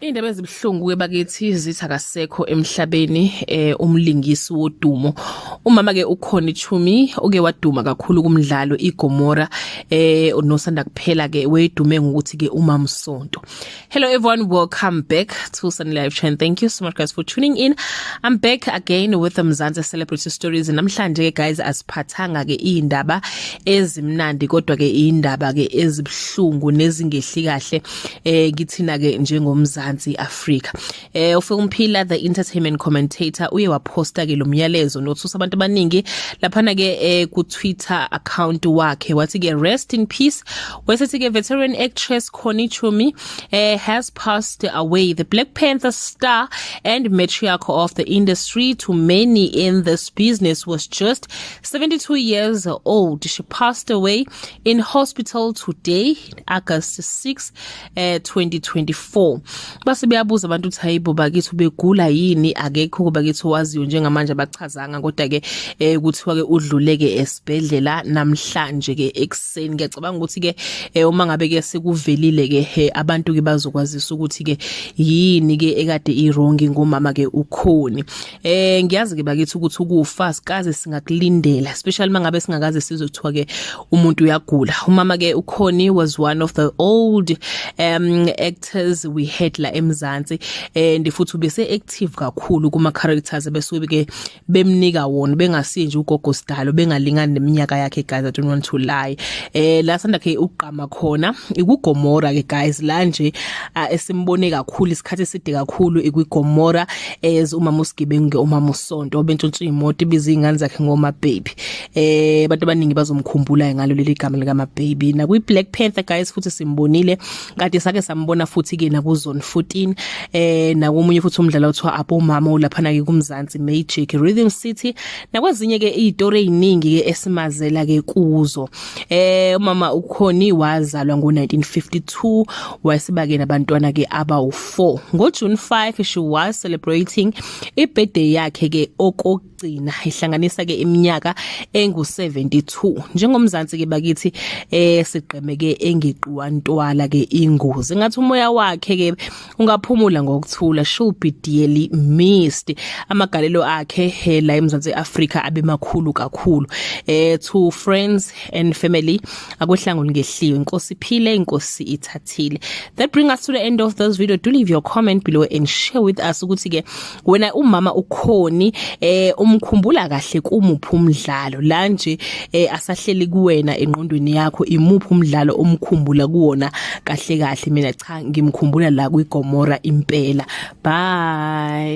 Indaba ezibuhlungu ke bakithi zithi akasekho emhlabeni umlingisi wodumo. Umama ke uConnie Chumi oke waduma kakhulu kumdlalo iGomora nosanda kuphela ke wedume ngokuthi ke uMamsonto. Hello everyone, welcome back to Sunny Live Channel. Thank you so much guys for tuning in. I'm back again with the Mzansi Celebrity Stories. Namhlanje ke guys asiphathanga ke indaba ezimnandi kodwa ke indaba ke ezibuhlungu nezingehli kahle kithina ke njengomzansi Afrika. Ufika umphila the entertainment commentator uye waposta ke lo myalezo nothusa abantu abaningi laphana ke ku Twitter account wakhe, wathi ke, "Rest in peace." Wasethi ke, "Veteran actress Connie Chumi has passed away. The Black Panther star and matriarch of the industry to many in this business was just 72 years old. She passed away in hospital today, August 6, 2024." Base beyabuza abantu ukuthi, hayibo bakithi, ubegula yini? Akekho bakithi owaziyo njengamanje, abachazanga, kodwa ke kuthiwa ke udluleke esibhedlela namhlanje ke ekseni. Ngiyacabanga ukuthi ke uma ngabe ke sekuvelile ke, abantu ke bazokwazisa ukuthi ke yini ke ekade i-wrong ngomama ke uConnie. Ngiyazi ke bakithi ukuthi ukufa sikaze singakulindela, especially mangabe singakaze sizwe kuthiwa ke umuntu uyagula. Umama ke uConnie was one of the old actors we had la eMzansi, and futhi ubese active kakhulu kuma characters besuke ke bemnika wona, bengasinje ugogo sidalo, bengalingani neminyaka yakhe. Guys, I don't want to lie, la sanda ke uqama khona ikuGomora ke guys, la nje esimbone kakhulu isikhathi eside kakhulu ikwiGomora as umama usigebengu, umama usonto obentshontsha imoto, ibiza izingane zakhe ngoma baby. Abantu abaningi bazomkhumbula ngalo leli gama lika ma baby. Na kwi Black Panther guys futhi simbonile, kade sake sambona futhi ke na ku Zone 14, nakomunye futhi umdlalo othiwa Abomama ulaphana ke kuMzansi Magic, Rhythm City, nakwezinye ke izitori eziningi ke esimazela ke kuzo. Umama uConnie wazalwa ngo1952, wayesiba ke nabantwana ke abawu4. NgoJune 5 she was celebrating ibirthday yakhe ke okokugcina, ihlanganisa ke iminyaka engu72. Njengomzansi ke bakithi, sigqemeke engeqiwa ntwala ke ingozi. Ngathi umoya wakhe ke ungaphumula ngokuthula. She'll be dearly missed. Amagalelo akhe la eMzansi Afrika abe makhulu kakhulu. To friends and family, akwehlanga ngehliwe. Inkosi iphile, inkosi ithathile. That bring us to the end of this video. Do leave your comment below and share with us ukuthi ke wena umama uConnie umkhumbula kahle kumuphi umdlalo la nje asahleli kuwena engqondweni yakho, imuphi umdlalo omkhumbula kuwona kahle kahle? Mina cha, ngimkhumbula la kwiGomora impela. Bye.